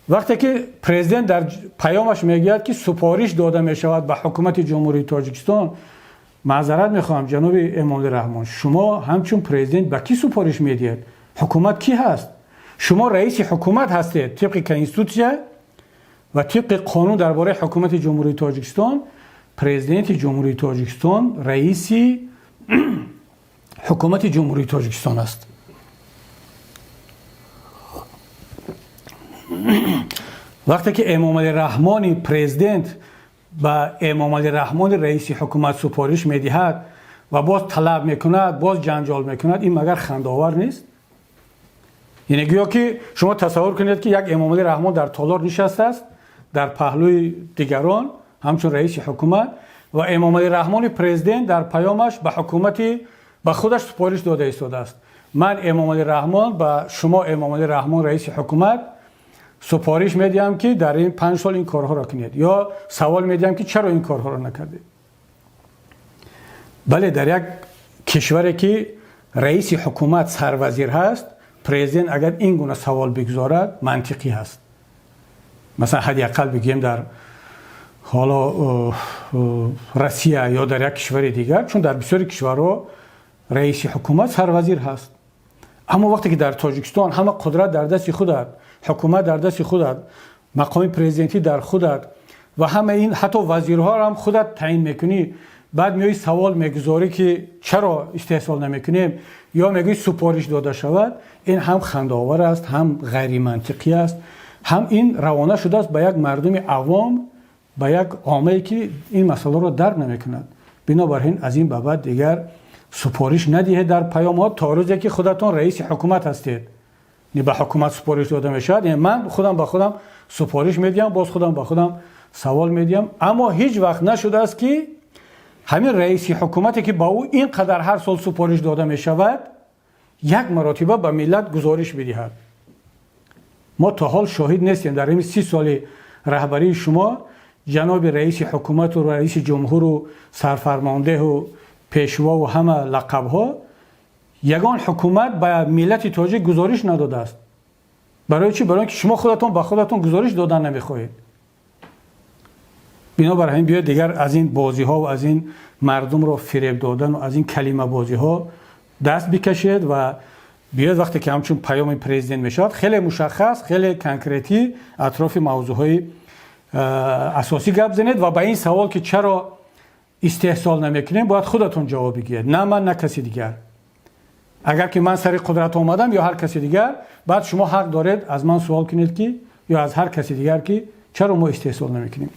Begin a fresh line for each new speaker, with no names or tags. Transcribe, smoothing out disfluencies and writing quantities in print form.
Вақте ки президент дар паёмаш мегӯяд, ки супориш дода мешавад ба ҳукумати Ҷумҳурии Тоҷикистон, маъзарат мехоҳам, ҷаноби Эмомалӣ Раҳмон, шумо ҳамчун президент ба кӣ супориш медиҳед? Ҳукумат кӣ ҳаст? Шумо раиси ҳукумат ҳастед. Тибқи Конститутсия ва тибқи қонун дар бораи ҳукумати Ҷумҳурии Тоҷикистон, президенти Ҷумҳурии Тоҷикистон раиси ҳукумати Ҷумҳурии Тоҷикистон аст. Вақте ки Эмомалӣ Раҳмони президент ба Эмомалӣ Раҳмони раиси ҳукумат супориш медиҳад ва боз талаб мекунад, боз ҷанҷол мекунад, ин магар хандаовар нест? Яъне гӯё ки шумо тасаввур кунед, ки як Эмомалӣ Раҳмон дар толор нишастааст дар паҳлӯи дигарон ҳамчун раиси ҳукумат ва Эмомалӣ Раҳмони президент дар паёмаш ба ҳукумати ба худаш супориш дода истодааст: ман, Эмомалӣ Раҳмон, ба шумо, Эмомалӣ Раҳмон, раиси ҳукумат, супориш медиҳам, ки дар ин 5 сол ин корҳоро кунед, ё савол медиҳам, ки чаро ин корҳоро накардед. Бале, дар як кишваре ки раиси ҳукумат сарвазир ҳаст, президент агар ин гуна савол бигузорад, мантиқӣ ҳаст. Масалан, ҳадди ақал бигӯем, дар ҳоло Россия ё дар як кишвари дигар, чун дар бисёри кишварҳо раиси ҳукумат сарвазир ҳаст. Аммо вақте ки дар Тоҷикистон ҳама қудрат дар дасти худат, ҳукумат дар дасти худат, мақоми президентӣ дар худат ва ҳама ин, ҳатто вазирҳоро ҳам худат таъин мекунӣ, баъд меои савол мегузорӣ, ки чаро истеҳсол намекунем, ё мегӯӣ супориш дода шавад, ин ҳам хандаовар аст, ҳам ғайримантиқӣ аст, ҳам ин равона шудааст ба як мардуми авом, ба як омае ки ин масъаларо дарк намекунад. Бинобар ин, аз ин ба баъд дигар супориш надиҳед дар паёмҳо, то рӯзе ки худатон раиси ҳукумат ҳастед. Ба ҳукумат супориш дода мешавад, ман худам ба худам супориш медиҳам, боз худам ба худам савол медиҳам. Аммо ҳеҷ вақт нашудааст, ки ҳамин раиси ҳукумате, ки ба ӯ ин қадар ҳар сол супориш дода мешавад, як маротиба ба миллат гузориш бидиҳад. Мо то ҳол шоҳид нестем дар ин 30 соли раҳбарии шумо, ҷаноби раиси ҳукумату раиси ҷумҳуру сарфармондеҳу пешвову ҳама лақабҳо, ягон ҳукумат ба миллати тоҷик гузориш надодааст. Барои чӣ? Барои ки шумо худатон ба худатон гузориш додан намехоҳед. Бинобар ҳамин, биёед, дигар аз ин бозиҳо ва аз ин мардумро фиреб додану аз ин калимабозиҳо даст бикашед ва биёед, вақте ки ҳамчун паёми президент мешавад, хеле мушаххас, хеле конкретӣ атрофи мавзӯъҳои асосӣ гап занед ва ба ин савол, ки чаро истеҳсол намекунем, бояд худатон ҷавоб бигӯед, на ман, на каси дигар. Агар ки ман сари қудрат омадам ё ҳар каси дигар, баъд шумо ҳақ доред аз ман суол кунед, ки ё аз ҳар каси дигар, ки чаро мо истеҳсол намекунем.